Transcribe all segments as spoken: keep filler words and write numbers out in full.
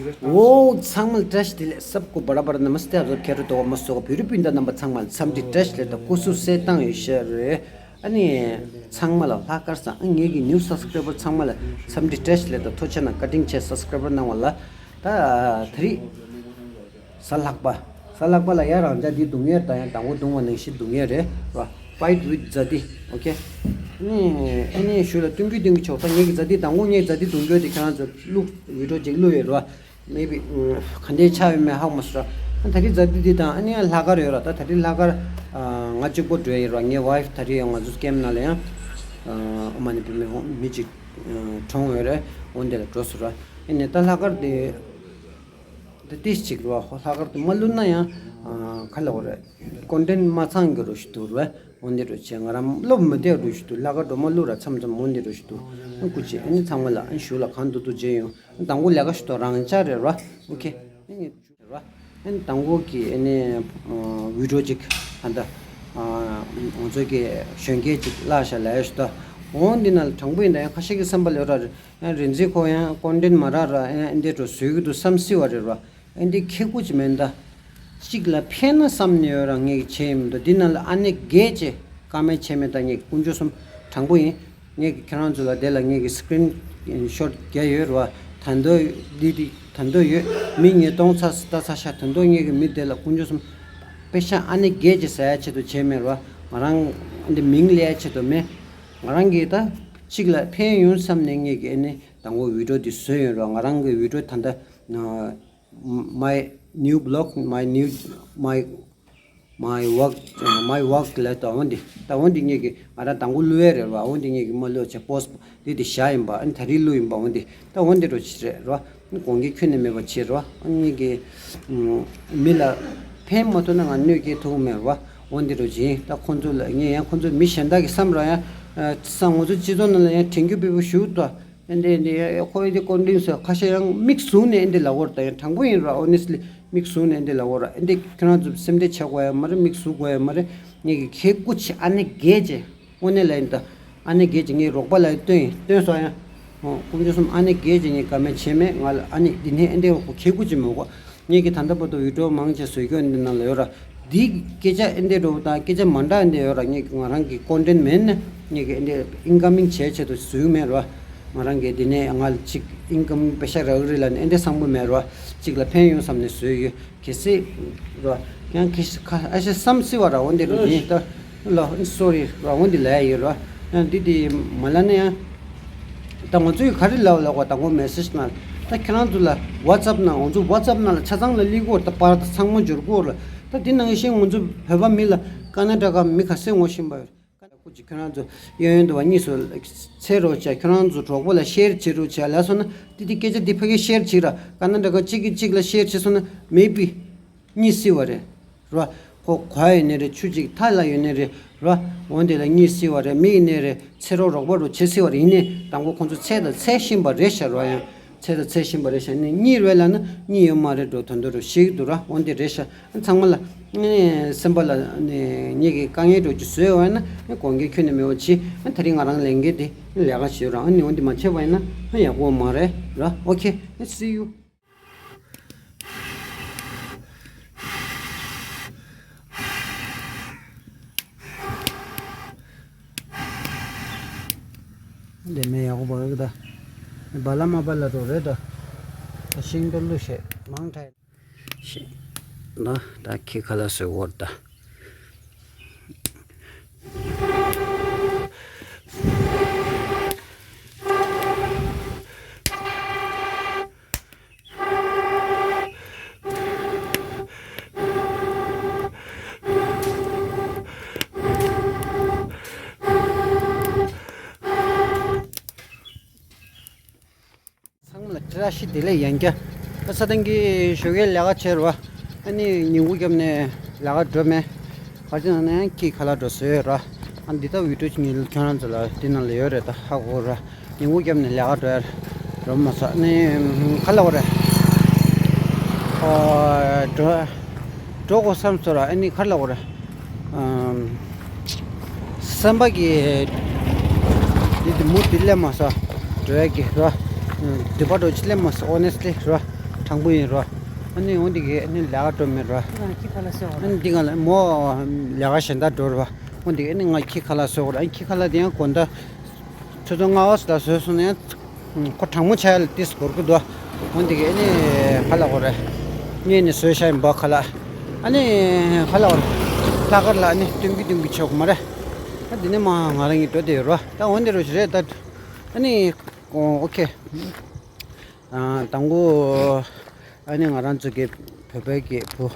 འོ་ཚང་མ་ལ་བཀྲ་ཤིས་བདེ་ལེགས། सबको बड़ा बड़ा नमस्ते। आप सब खैर तो मस्त होगा। ཕྱི་རོལ་པ་དང་རྣམ་པ་ཚང་མ་ལ་འཚམས་འདྲི་བཀྲ་ཤིས་བདེ་ལེགས་དང་སྐུ་གཟུགས་གསལ་ཐང་ཡོད་ཤག་རེད། ཨ་ནི་ཚང་མ་ལ་ལྷག་དཀར་བཟང་། ཨ་ངེད་ཀྱི་new subscriber་ཚང་མ་ལ་འཚམས་འདྲི་བཀྲ་ཤིས་བདེ་ལེགས་དང་ཐུགས་རྗེ་གནང་། བཀའ་དྲིན་ཆེ་subscriber་གནང་བ་ལ། ད་དེ་རིང་གཟའ་ལྷག་པ། གཟའ་ལྷག་པ་ལ་ཡ་རང་ཅག་འདི་སྡུག་ངེར་ད་ཡང་དང་པོ་རྡུང་བ་ནང་བཞིན་སྡུག་ངེར་རེད་ར། Fight with ཛ་ཏི། ཨོ་ཁེ། ཨ་ནི་ཨ་ནི་ཞུ་ལ་སྟོན་གི་སྟོན་གི་ཆོག་ད། ངེད་ཀྱི་ཛ་ཏི་དང་པོ་ངེད་ཛ་ཏི་སྡུག་ངེར་དེ་ཁྱེད་རང་ཚོ་བླུག་བི་ཌི་ཡོ་ཅིག་བླུག་ཡོད་ར། མེ་བི་ག་འདྲའི་ཆགས་ཡོད་མེད་ཧ་གོ་མ་སོང་ར། ཨ་ད་རིང་ཛ་ཏི་འདི་དང་ཨ་ནི་ཡང་ལྷག་དཀར་ཡོད་ར། ད་ད་རིང་ལྷག་དཀར་ང་གཅིག་པོ་འགྲོ་ཡི་ར། ངའི་ཝའིཕ་ད་རིང་ཡང་ང་ཚོ་ཀེམ་ནང་ལ་ཡང་ཨ་མ་ནི་བུད་མེད་མི་གཅིག་གྲོངས་ཡོད་རེད། འོ་འདི་ལ་འགྲོ་སོང་ར། ཨ་ནི་ད་ལྷག་དཀར་དེ། དེ་ཏིས་ཅིག་རོ། ལྷག་དཀར་དུ་མ་བླུགས་ན་ཡང་ཁ་ལ་འོ་རེད། ཀོན་ཊེན་མ་ཚང་གི་རོ་ཞིག་འདུག་རོ། འོ་འདི་རོ་བྱས་ང་རང་སློབ་མི་བདེ་རོ་ཞིག་འདུག་ལྷག་དཀར་དུ་མ་བླུགས་ར་མཚམས་མཚམས་འོ་འདི་རོ་ཞིག་འདུག་ཨ་སྐུ་མཁྱེན། ཨ་ནི་ཚང་མ་ལ་ཨ་ཞུ་ལ་གང་འདུག་འདུག་བྱས་ཡོང་། དང་པོ་ལས་ཀ་ཞིག་ཏུ་རང་ཆ་རེད་རོ། ཨོ་ཁེ། ཨ་ནི་རོ། ཨ་ནི་དང་པོ་གི་ཨ་ནི་བི་ཌི་ཡོ་ཅིག་ད་ལྟ་ང་ཚོ་གི་གཞོན་སྐྱེས་ཅིག་བརླག་ཤག་ལབ་ཡ་ཞིག་ད། འོ་འདི་ན་དྲང་པོ་ཡིན་ད་ཡང་ཁ་ཤས་ཀྱི་བསམ་པ་ལོས་ར་རེད། ཡང་རིན་འཛིན་ཁོ་ཡང་ཀོན་ཊེན་མ་རག་ར། ཡང་འདི་འགྲོ་བཟོས་ཀྱི་འདུག་བསམ་སྲིད་པ་རེད་ར། ཨ་འདི་ཁེ་གུ་ཅི་མེད་ད། གཅིག་ལ་ཕན་ན་བསམ་ནས་ཡོད་ར། ངས་ཀྱི་བྱས་ཡིན་མི་འདུག་འདི་ནང་ལ་ཨ་ནེ་རྒས་ཅེ་ཀ་མེད་བྱས་མེད་ད། ངས་ཀྱི་དཀོན་མཆོག་གསུམ་དྲང་པོ་ཡིན། ངས་ཀྱི་ཁྱེད་རང་ཚོ་ལ་དེ་ལ་ངས་ཀྱི་སི་ཀི་རིན་ཤོཊ་རྒྱག་ཡོད་ར། ད་འདོད་འདི་འདི་ད་འདོད་ཡོད། མི་ཉིས་སྟོང་ཚ་ལྟ་ཚ་ཤ་ད་འདོད། ངས་ཀྱི་མི་དེ་ལ་དཀོན་མཆོག་གསུམ་དཔེ་ཤ་ཨ་ནེ་རྒས་ཅེ་ཟ་ཡ་ཆེད་དུ་བྱས་མེད་ར། ང་རང་འདི་མིང་ལས་ཡ་ཆེད་དུ་མེད། ང་རང་གིས་ད་གཅིག་ལ་ཕན་ཡོང་བསམ་ནས་ངས་ཀྱི་ཨ་ནི་དང་པོ་བི་ཌི་ཡོ་འདི་བཟོས་ཡོད་ར། ང་རང་གི་བི་ཌི་ཡོ་ད་ལྟ་my new blog, my new, my, my work, my work ལབ་ད། འོ་འདི་ད་འོ་འདི་ངས་ཀྱི་ང་རང་དང་པོ་བླུགས་ཡ་རེད་ར། འོ་འདི་ངས་ཀྱི་མ་བླུགས་བྱས་པོ་སི་ཊི་འདི་འདི་བཞག་ཡིན་པ། ཨ་ནི་ད་རིང་བླུགས་ཡིན་པ། འོ་འདི་ད་འོ་འདི་རོ་ཅི་རེད་ར། དགོངས་འགལ་ཁྱོན་ནས་མེད་པ་བྱེད་རོ། ཨ་ནི་གི་མི་ལ་ཕན་མ་ཐོགས་ན་ང་གནོད་སྐྱེལ་ཐུབ་མེད་རོ། འོ་འདི་རོ་ཅི་ཡིན་ད། ཁོང་ཚོ་ལ་ངས་ཡང་ཁོང་ཚོ་མི་གཞན་དག་གི་བསམ་ར་ཡང་ས་ང་ཚོ་སྤྱི་ཚོགས་ནང་ལ་ཡང་དྲན་སྐུལ་སྤེལ་བ་ཞུ་ཏོ། ཨེ་འདྲས་ཨེ་འདྲས་ཁོ་ཨེ་འདྲས་ཀོན་ཊེན་ཟེར་ཁ་ཤས་ཡང་མིག་བཟུང་ནས་ཨེ་འདྲས་ལབ་ཡོད་རེད། ད་ཡང་དྲང་པོ་ཡིན་ར། ཨོ་ནེ་སི་ལི་མིག་བཟུང་ནས་ཨེ་འདྲས་ལབ་ཡོད་ར། ཨེ་འདྲས་ཁྱེད་རང་ཚོ་སེམས་ཁྲལ་བྱེད་དགོས་ཡ་མ་རེད། མིག་བཟུང་དགོས་ཡ་མ་རེད། ངས་ཀྱི་ཁེ་ཀུ་ཆེ་ཨ་ནེ་རྒས་ཅེ་དངོས་གནས་ལ་ཡིན་ད། ཨ་ནེ་རྒས་ཅེ་ངས་རོགས་པ་ལ་ཡིན་སྟོན་ཡིན་སྟོན་སོང་ཡ། ཨོ་དཀོན་མཆོག་གསུམ་ཨ་ནེ་རྒས་ཅེ་ངས་ཀ་མེད་བྱས་མེད། ང་ལ་ཨ་ནེ་འདི་ནས་ཨེ་འདྲས་ཁེ་ཀུ་ཆེ་མེད་གོ། ངས་ཀྱི་ད་ལྟ་བར་དུ་བི་ཌི་ཡོ་མང་ཆེ་བཟོས་སྐྱོན་འདི་ནང་ལ་ཡོད་ར། འདི་སྐད་ཆ་ཨེ་འདྲས་འགྲོ་དང་སྐད་ཆ་མ་འདྲ་ཨེ་འདྲས་ཡོད་ར། ངས་ཀྱི་ང་རང་གི་ཀོན་ཊེན་མེད་ན་ངས་ཀྱི་ཨེ་འདྲས་ཨིན་ཀ་མིང་བྱས་ཆེད་དུ་བཟོས་མེད་ར། ང་རང་གི་འདི་ནས་ང་ལ་ཅིག་ཨིན་ཀ་མིང་པེ་ཤ་རག་རེད་ལབ་ནས་ཨེ་འདྲས་བསམ་གྱི་མེད་ར། ཅིག་ལ་ཕན་ཡོང་བསམ་ནས་བཟོས་ཡོད། གལ་སྲིད་ར་ཡང་གལ་སྲིད་ཁ་ཨ་ཤེ་བསམ་སྲིད་པ་ར། འོ་འདི་རུ་ཡིན་ད། ལ་སོ་རི་ར། འོ་འདི་ལ་ཡོད་ར། ཡང་འདི་འདི་མ་ལ་ནས་ཡང་། ད་ང་ཚོས་ག་རེ་ལབ་ལབ་པ་དང་པོ་མེ་སེ་ཇི་ནང་ད་ཁྱེད་རང་ཚོ་ལ་ཝ་ཙབ་ནང་ང་ཚོ་ཝ་ཙབ་ནང་ལ་ཆ་ཚང་ལ་སླེབས་ཀྱི་ཡོད་རེད། ད་པར་ད་ཚང་མ་འབྱོར་གྱི་ཡོད་རེད། ད་འདི་ནང་བཞིན་ང་ཚོ་བོད་པ་མི་ལ་ཀ་ན་ཌ་ཀ་མི་ག་ཚོད་ངོ་ཤེས་པ་ཡོད། ཀ་ན་ཀུ་ཅི་ཁྱེད་རང་ཚོ་གཡས་གཡོན་དུ་བ་གཉིས་སུ་འཚོལ་རོགས་བྱས། ཁྱེད་རང་ཚོ་གྲོགས་པོ་ལ་ཤེར་བྱེད་རོགས་བྱས་ལབ་སོང་ན་འདི་འདི་སྐད་ཆ་འདི་ཕ་གི་ཤེར་བྱེད་ར། ཀ་ན་ཌ་ཀ་གཅིག་གིས་གཅིག་ལ་ཤེར་བྱེད་སོང་ན་མེ་བི་གཉིད་སད་པ་རེད། རོ། ཁོ་ག་ཡོད་ནའི་རེད། ཆུ་གཅིག་ཐག་ལ་ཡོད་ནའི་རེད། རོ། འོན་ཏེ་ལ་གཉིད་སད་པ་རེད། མི་ཡིན་ནའི་རེད། འཚོལ་རོགས་རོགས་པ་རུ་བྱེད་སྲིད་པ་རེད། ཡིན་ནའི་དང་པོ་ཁོང་ཚོ་འཚོལ་དང་འཚོལ་བཞིན་པ་རེད་ཤག་རོ། ཡང་འཚོལ་དང་འཚོལ་བཞིན་པ་རེད་ཤག་ནི་གཉིད་རོལ་ལ་ན་གཉིད་ཡོད་མ་རེད་འགྲོ་དོན་དུ་རུ་ཤེས་ཀྱི་འདུག་ར། འོན་ཏེ་རེད་ཤག་ཚང་མ་ལ་ནི་སེམས་པ་ལ་ནི་ངེད་ཀྱི་དཀའ་ངལ་འགྲོ་རྒྱུ་བཟོས་ཡོད་ན་ནི་དགོངས་འགལ་ཁྱོན་ནས་མེད་པ་བྱེད། ད་རིང་ང་རང་ལས་འགན་དེ་ལས་ཀ་བྱེད་ར། ནི་འོན་ཏེ་མ་བྱས་པ་ཡིན་ན་ཡག་པོ་མ་རེད་ར། ཨོ་ཁེ། See you. འདི་མེ་ཡག་པོ་བག་གི་ད། བ་ལ་མ་བ་ལ་རོ་རེད་ད། ད་ཤིང་འདི་བླུགས་ཤེས་མང་དྲགས། ཤིང་ད་ད་ཁྱི་ཁ་ལག་བཟོས་འོར་ད། ཚང་མ་ལ་བཀྲ་ཤིས་བདེ་ལེགས་ཡང་བསྐྱར། ད་ས་སྟེང་གི་ཞོགས་ཀའི་ལས་ཀ་བྱས་རོ། ཨ་ནི་ཉིན་གུང་བརྒྱབ་ནས་ལས་ཀ་འགྲོ་མེད། ག་ཅི་ནང་ནས་ཡང་ཁྱི་ཁ་ལག་འགྲོ་བཟོས་ཡོད་ར། ཨ་འདི་ལྟ་བི་ཌི་ཡོ་ཅིག་ངས་ཁྱོད་རང་ཚོ་ལ་འདི་ནང་ལ་ཡོད་རེད་ད་ཧ་གོ་ར། ཉིན་གུང་བརྒྱབ་ནས་ལས་ཀ་འགྲོ་ཡ་རེད། འགྲོ་མ་སོང་ནི་ག་ལ་བ་རེད། ཨོ་འགྲོ་འགྲོ་དགོས་བསམ་སོང་ར། ཨ་ནི་ག་ལ་བ་རེད། ཨམ། སེམས་པ་གི་འདི་འདི་མུ་འདི་སླེབས་མ་སོང་། འགྲོ་ཡ་གི་ར། འདི་པ་འགྲོ་ཅི་སླེབས་མ་སོང་། ཨོ་ནེ་སི་ལི་ར། དྲང་པོ་ཡིན་རོ། ཨ་ནི་འོ་འདི་གི་ཨ་ནི་ལས་ཀ་འགྲོ་མེད་རོ། ཁྱི་ཁ་ལག་བཟོ་གོ་ར། ཨ་ནི་འདི་ག་ལ་མོ་ལས་ཀ་གཞན་དག་འགྲོ་རོ། འོ་འདི་གི་ཨ་ནི་ང་ཁྱི་ཁ་ལག་བཟོ་གོ་ར། ཨ་ནི་ཁྱི་ཁ་ལག་དེ་ཡང་དགོང་དག་ཆུ་ཚོད་ལྔ་པ་ཙམ་ལ་བཟོས་སོང་ན་ཡང་ཁོ་གྲང་མོ་ཆགས་ཡ་ལ་ཏིས་འགོར་གི་འདུག་འོ་འདི་གི་ཨ་ནི་ཁ་ལག་གོ་རེ། ངས་ནི་བཟོས་བཞག་ཡིན་པ་ཁ་ལག་ཨ་ནི་ཁ་ལག་གོ་རེ། ལྷག་དཀར་ལ་ཨ་ནི་སྟོན་གི་སྟོན་གི་ཆོག་མ་རེད། ཨ་འདི་ནས་མ་ང་རང་གི་འགྲོ་དེ་ཡོད་རོ། ད་འོ་འདི་རོ་ཞིག་རེད་ད། ཨ་ནི་ཨོ་ཁེ། ཨ་དང་པོ་ཨ་ནི་ང་རང་ཚོ་གི་བོད་པའི་གི་བུ་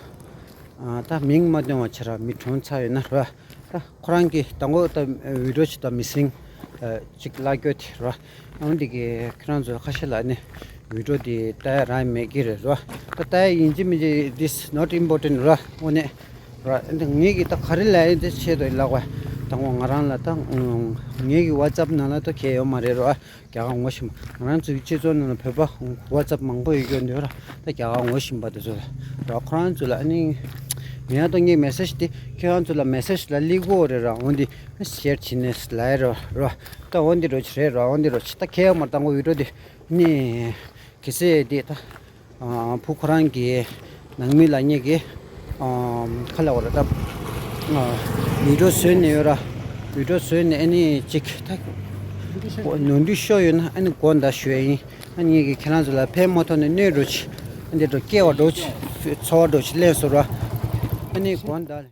ཨ་ད་མིང་མ་སྟོན་པ་བྱས་ར། མི་གྲོངས་ཚར་ཡོད་ན་ར། ད་ཁོ་རང་གི་དང་པོ་ད་བི་ཌིའོ་ཞིག་ད་མི་སིང་ཅིག་བརླག་རྒྱུ་དེ་ར། ཨ་འདི་གི་ཁྱེད་རང་ཚོ་ཁ་ཤས་ལ་ནི་བི་ཌིའོ་དེ་ལྟ་ཡ་རག་མེད་ཀྱི་རེད་ར། ད་ལྟ་ཡ་ཡིན་གཅིག་མིན་གཅིག this not important ར། འོ་ནས་ར། ད་ངེད་ཀྱི་ད་ག་རེ་ལབ་ཡ་དེ་ཆེད་དུ་ལབ་པ། དང་པོ་ང་རང་ལ་ད་ངེད་ཀྱི་ཝ་ཊི་སེབ་ནང་ལ་ད་གལ་ཡོད་མ་རེད་ར། རྒྱ་གར་ངོ་ཤེས་མ། ང་རང་ཚོའི་སྤྱི་ཚོགས་ནང་ལ་བོད་པ་ཝ་ཊི་སེབ་མང་པོ་ཡོད་ཀྱི་འདུག་ར། ད་རྒྱ་གར་ངོ་ཤེས་པ་དེ་ཚོ་ལ་ར། ཁོ་རང་ཚོ་ལ་ཨ་ནི་ངས་ད་ངའི་མེ་སེ་ཇི་དེ་ཁྱེད་རང་ཚོ་ལ་མེ་སེ་ཇི་ལ་སླེབས་ཀྱི་ཡོད་རེད་ར། འོ་འདི་ཤེར་བྱས་ནས་ལབ་ཡ་ར་ར། ད་འོ་འདི་རོ་ཆི་རེད་ར། འོ་འདི་རོ་ཆི། ད་ཁྱེད་མར་དང་པོ་བི་ཌིའོ་དེ་ནི་གལ་སྲིད་དེ་ད། ཨ་བུ་ཁོ་རང་གི་ནང་མི་ལ་ངེད་ཀྱི་ཨ་ཁ་ལ་བ་ར་ད་ཨ་བི་ཌིའོ་བཟོས་ནས་ཡོད་ར། བི་ཌིའོ་བཟོས་ནས་ཨ་ནི་ཅིག་ད་ནོར་འཁྲུལ་ཤོར་ཡོད་ན་ཨ་ནི་དགོངས་དག་ཞུ་ཡ་ཡིན། ཨ་ངེད་ཀྱིས་ཁྱེད་རང་ཚོ་ལ་ཕན་མ་ཐོགས་ནས་གནོད་འགྲོ་ཆེ། ཨ་འདི་འགྲོ་སྐྱེ་བ་འགྲོ་ཆེ། ཚོར་བ་འགྲོ་ཆེ་ལན་སོར་བ། ཨ་ནི་དགོངས་དག་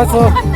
ལགས་སོ།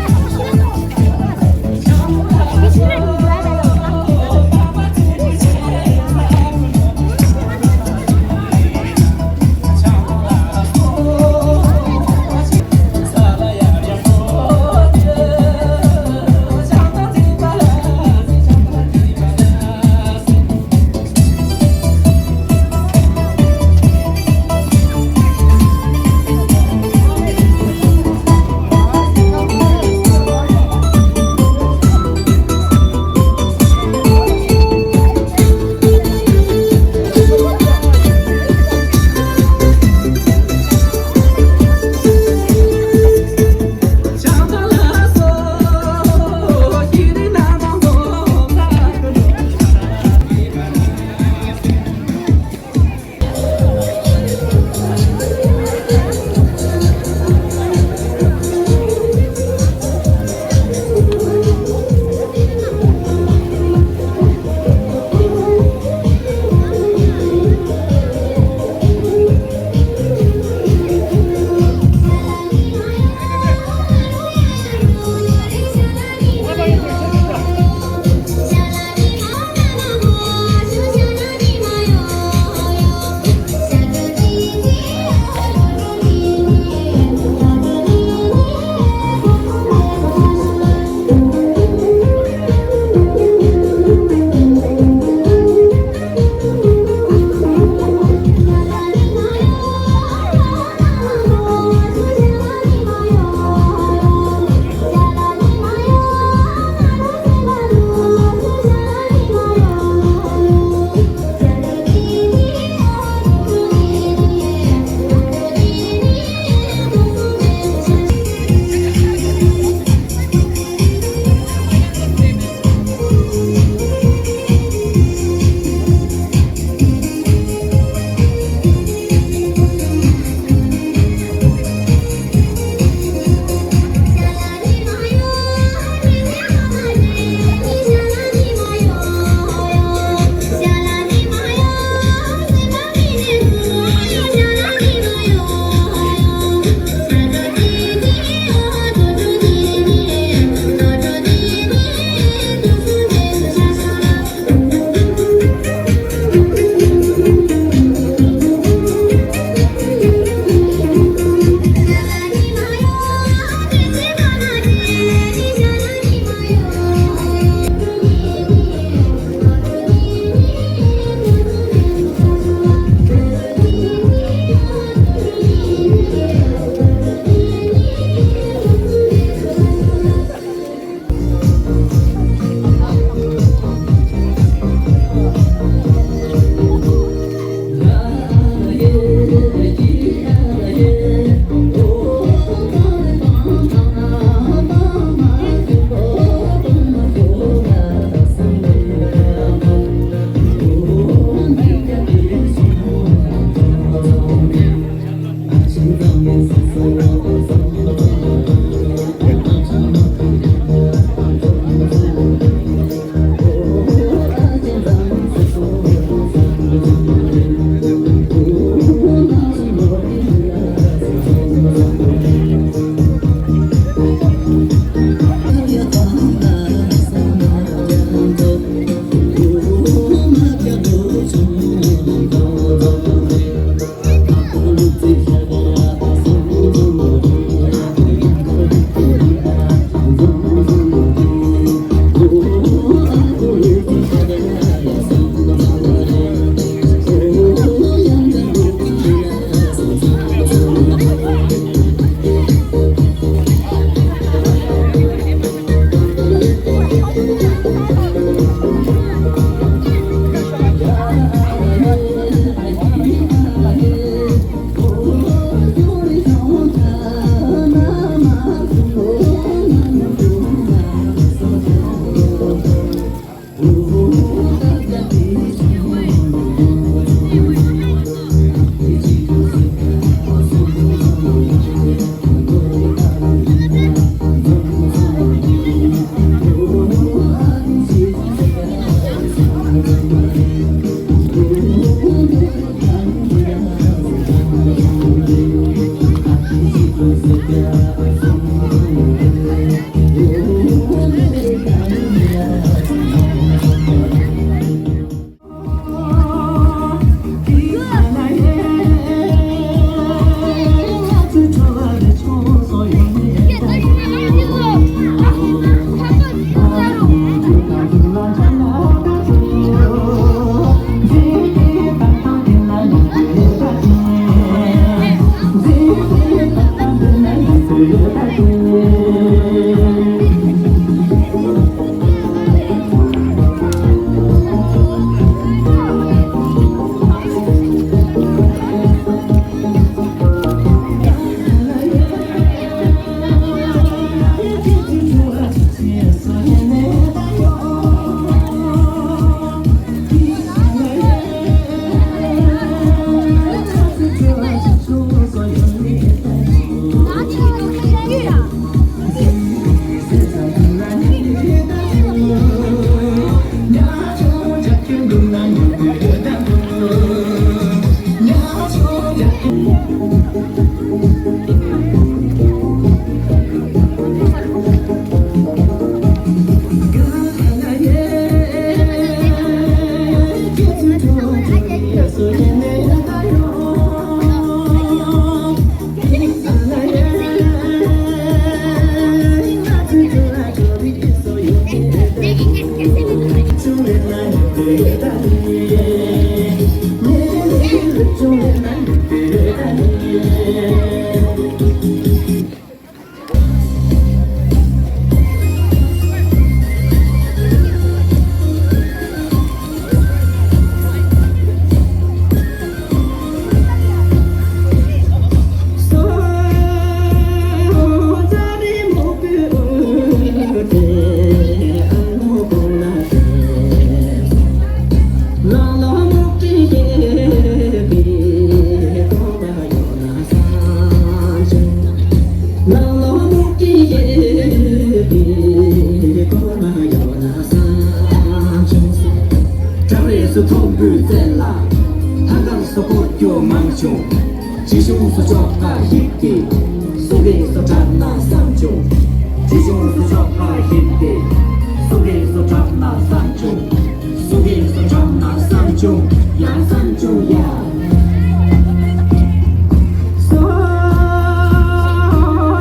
བྲག་རིས་སུ་མཐོན་པོའི་རྩེ་ལ། ལྷ་ཁང་སོགས་སྐོར་རྒྱུ་མང་བྱུང་། ཅི་བྱུང་སུ་ཆོག་ག་ཞིག་གིས། སུ་གིས་སུ་འཁྲབ་ན་བསམ་བྱུང་། ཅི་བྱུང་སུ་ཆོག་ག་ཞིག་གིས། སུ་གིས་སུ་འཁྲབ་ན་བསམ་བྱུང་། སུ་གིས་སུ་འཁྲབ་ན་བསམ་བྱུང་། ཡ་བསམ་བྱུང་ཡ། སོ་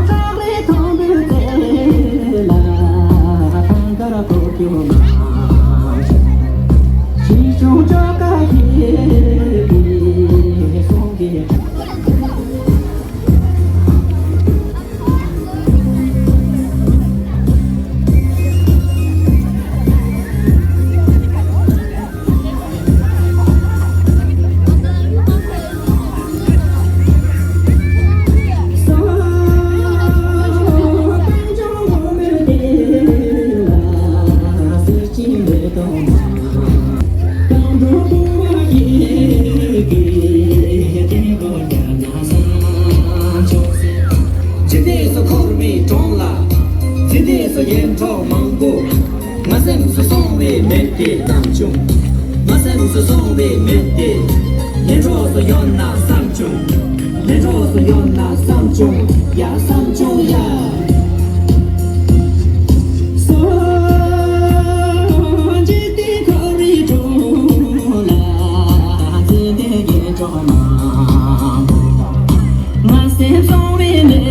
ཏག་ལེ་ཐང་དུ་ཏེ་ལ་ཐང་དཀར་གོ་ཀྱོ་མ། ཞིང་ཆུང་ཅོ་ཀ་ཧི་ཧི་སོང་གི། ཇི་སྐད་སུ་འཁོར་བའི་གྲོང་ལ། ཇི་སྐད་སུ་ཡིད་འཕྲོག་མང་པོ། ང་སེམས་སུ་སོང་བའི་མི་དེ་བསམ་བྱུང་། ང་སེམས་སུ་སོང་བའི་མི་དེ། ཡིད་འཕྲོག་སུ་ཡོད་ན་བསམ་བྱུང་། ཡིད་འཕྲོག་སུ་ཡོད་ན་བསམ་བྱུང་། ཡ་བསམ་བྱུང་ཡ། སོ་ཇི་སྐད་འཁོར་བའི་གྲོང་ལ། ཇི་སྐད་ཡིད་འཕྲོག་མང་པོ། ང་སེམས་སོང་བའི་མི།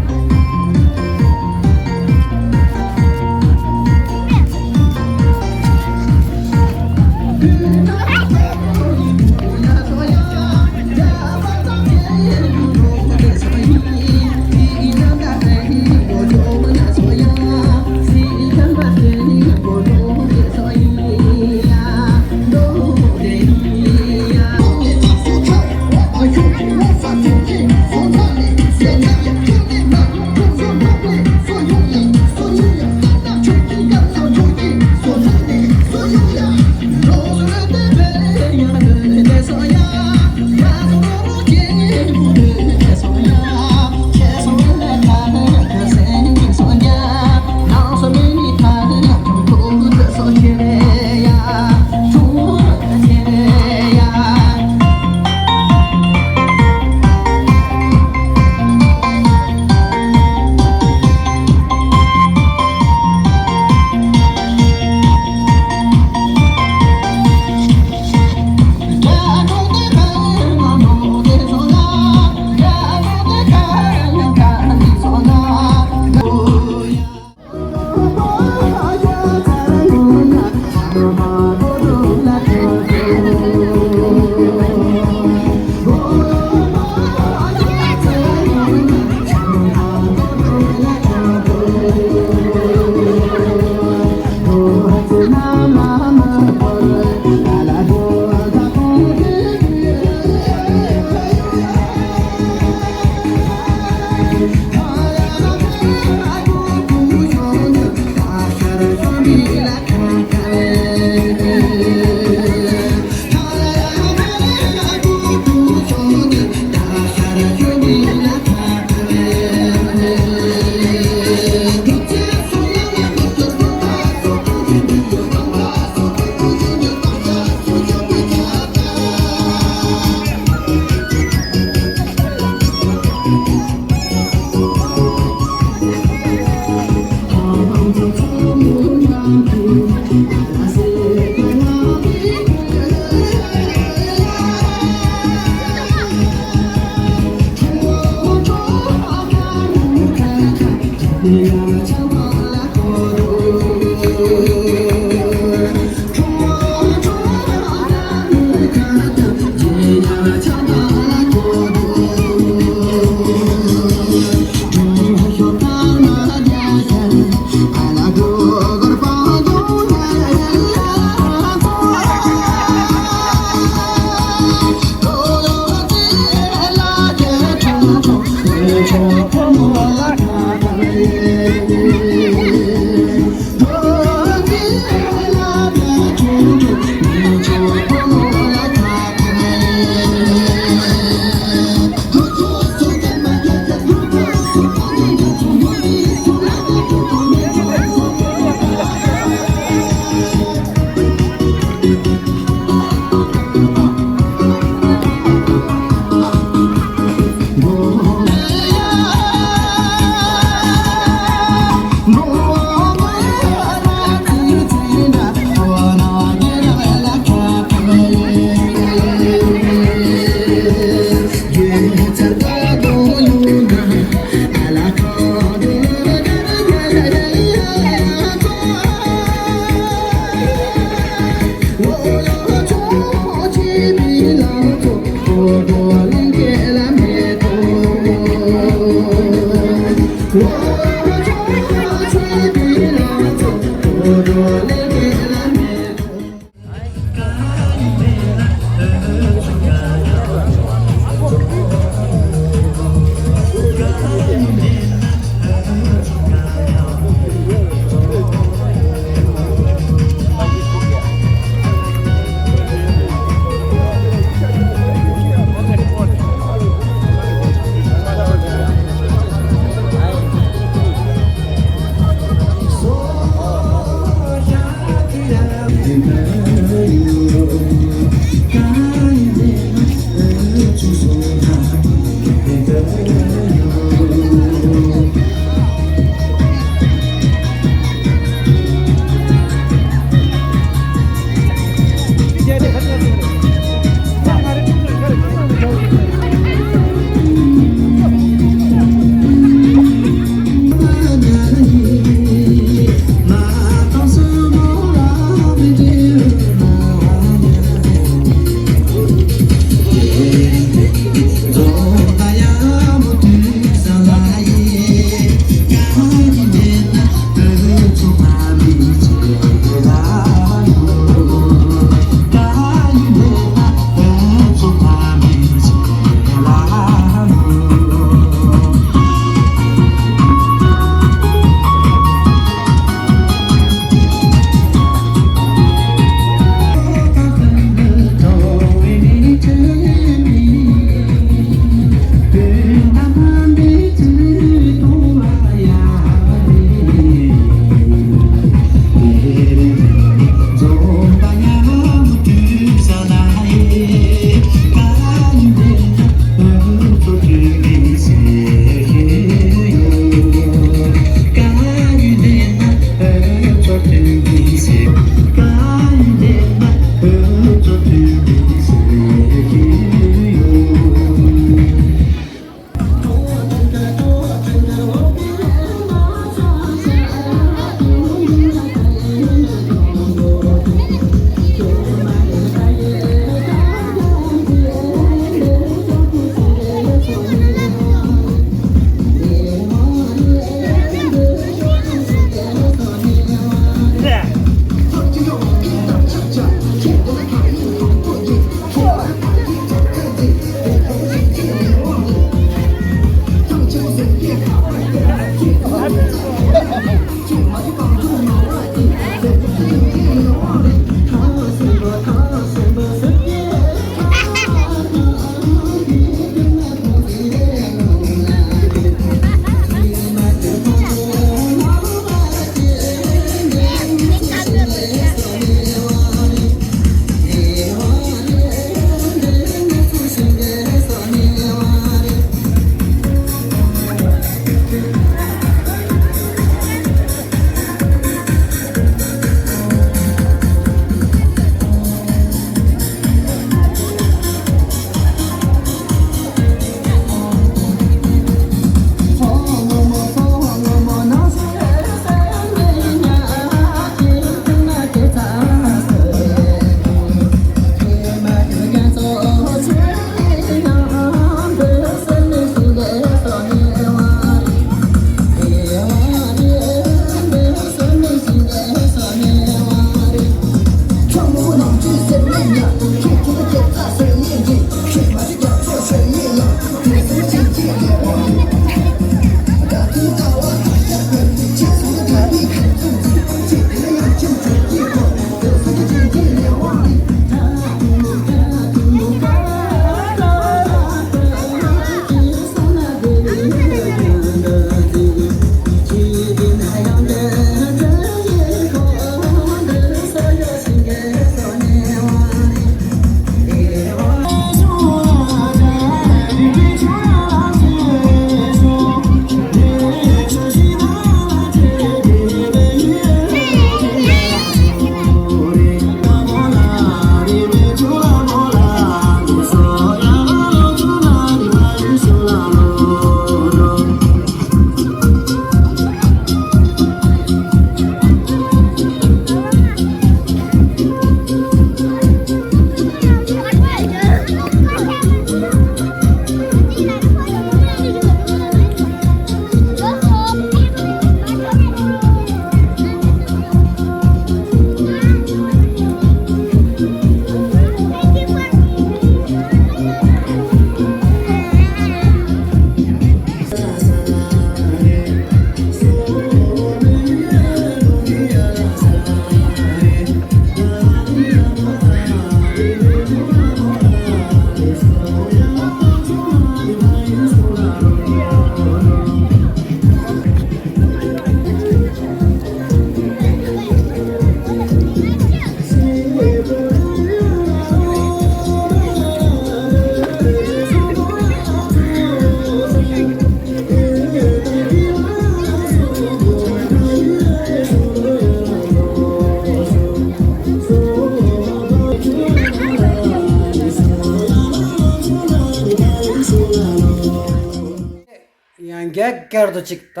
ཡ་བསྐྱར་དུ་ཅིག་ད་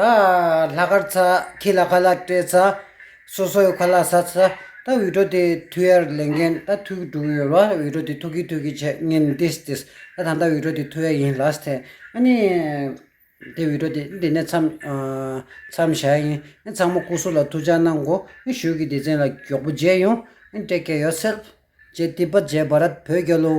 ལྷག་དཀར་ཚ་ཁྱི་ལ་ཁ་ལག་སྤྲད་ཚ། སོ་སོ་ཡོད་ཁ་ལག་ཟ་ཚ། ད་བི་ཌི་ཡོ་དེ་ཐུག་ཡར་ལེན་མཁན་ད་ཐུག་འགྲོ་གི་ཡོད་ར། བི་ཌི་ཡོ་དེ་ཐུག་གི་ཐུག་གི་བྱས་ངན་this this ད་ད་ལྟ་བི་ཌི་ཡོ་དེ་ཐུག་ཡ་ཡིན་last time། ཨ་ནི། དེ་བི་ཌི་ཡོ་དེ་འདི་ནས་མཚམས་ཨ་མཚམས་བཞག་ཡ་ཡིན། ཨ་ཚང་མ་སྐུ་གཟུགས་ལ་ཐུགས་ཅག་གནང་གོ། ཨ་གཞུག་གི་སྡེ་ཚན་ལ་མགྱོགས་པོ་མཇལ་ཡོང་། ཨ་take care yourself། ཇེ་ཏི་པ་ཇེ་བྷ་རད་བོད་རྒྱལ་ལོ།